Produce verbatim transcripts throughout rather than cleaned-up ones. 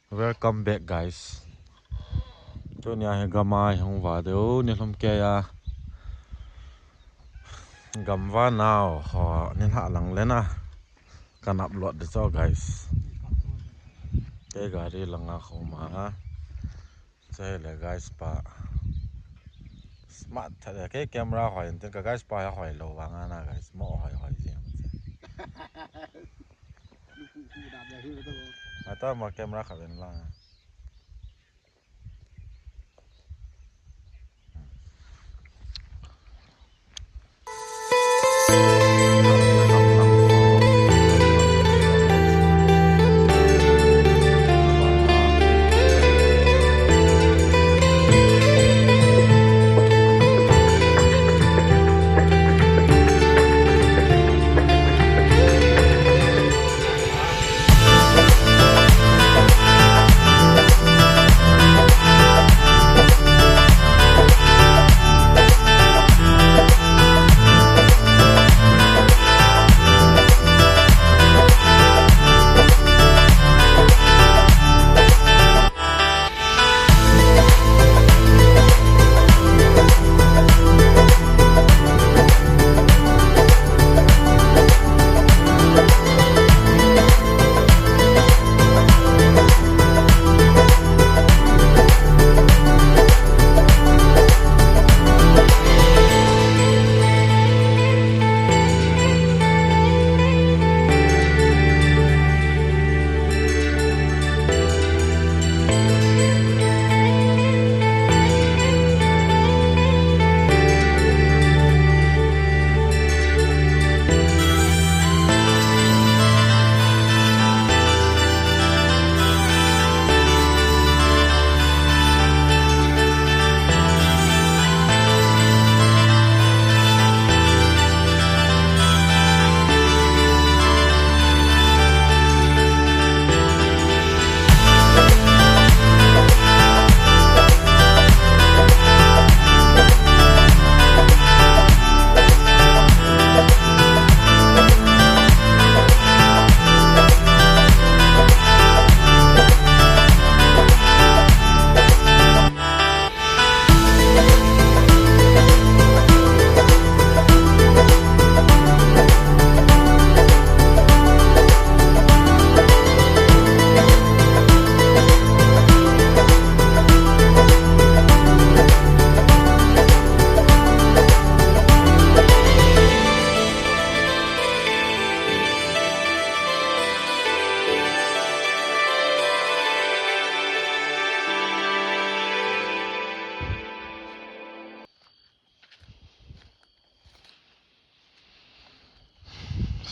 Welcome back, guys. Tunia hi gam a hi hung va deu, nilhum kei a. Gam va nau ho nilhah lang lena. Kan upload de cho, guys. Kei gari langa khoma. Chai le, guys, pa. Smart tha le, kei camera hoi, tin ka guys pa hoi lo vanga na, guys. Mo hoi hoi jing. Ata ma camera kha ven la.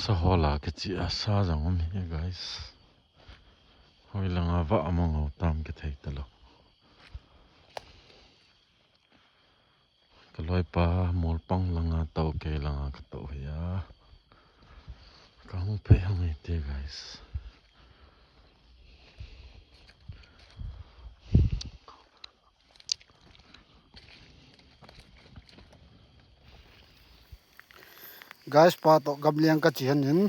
Sahola kichi a sa jong um hi, guys. Hoi langa va amang ho tam kithei talou. Ka loipa molpang langa tou, kei langa ka tou hi a. Ka hung pei hang hi te, guys. Guys, pa toh gamleng ka chi hen in.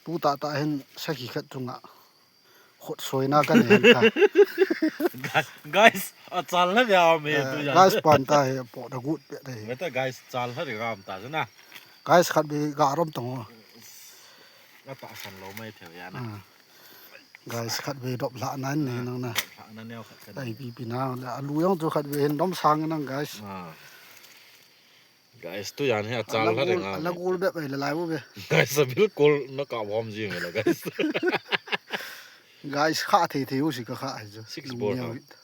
Tu tah tah hin sakhi khat chunga khut soina ka nei hen ka. Guys, guys, achal lha dia me. Eh, tu ya. Guys, pan ta he po da gut pe ta he. Meta guys, chal lha dia gam ta na. Guys, khat be ga rom tong. Nga tahsan lou mai thei ya na. Ah. Guys, khat be dop lha nan ni nang na. Dop lha nan neo khat kan. Ai pi pi na la alu jong chu khat be hin dom sang nang, guys. Ah. Guys, tu yan hi achal lha ding a. Ala gul be, ala lai bu be. Guys, a bilkul na ka bom jing la, guys. Guys, kha thei thei u si ka kha hi chu. Six ball.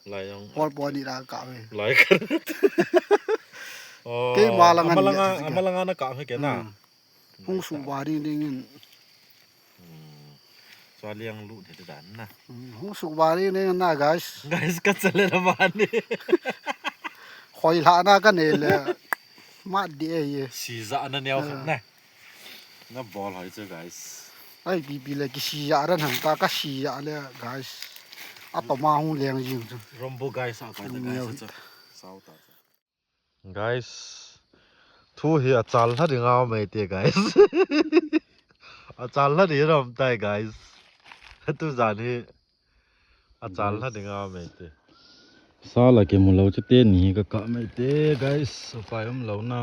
Lai jong. Ball po ni la ka ve. Lai ka. Oh, keima langa, ama langa na ka ve ke na. Hmm. Hung suba ding ding in. Hmm. Chua liang lut hi dan na. Hmm. Hung suba ding ding na, guys. Guys, ka chale na ba ni. Khoi lha na ka nei le. Mat di e ye. Sija na neo khat na. Na ball hoi chu, guys. Ai, pi pi le kisija ran ham ta, kasija le, guys. Atoma hung leng jing chu. Rombo guys, a kai ta, guys, chu. Sao ta chu. Guys, thu hi achal lha ding a mai te, guys. Achal lha ding ram tai, guys. Tu jan hi Achal la dinga mai te. Sala kimu lou chu teni hi kakap mai te, guys. Upai umlou na.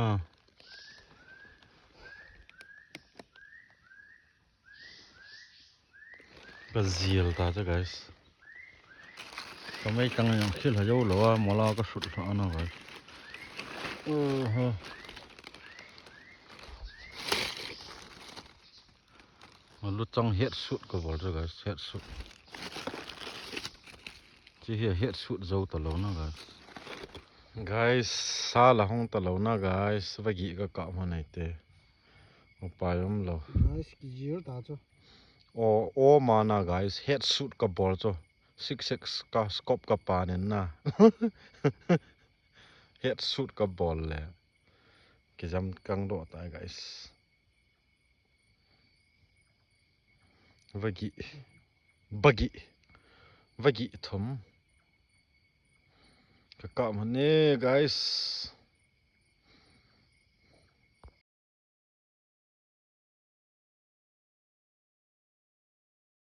Kajil ta chu, guys. Kamei tang jong khel ha jou lou a, mola kasut lha na, guys. Oho. Malu chang head shoot kabol chu, guys, head shoot. Chi hi head shoot jou talou na, guys. Guys, sala hung talou na, guys. Vagi kakap man ai te. Upai umlou. Guys, kijil ta chu. O, o mana, guys, head shoot kabol chu. Six six ka scope kapan in na. Head shoot kabol le. Kijam kang doh ta, guys. Vagi. Bagi. Vagi thum. Kakap man e, guys.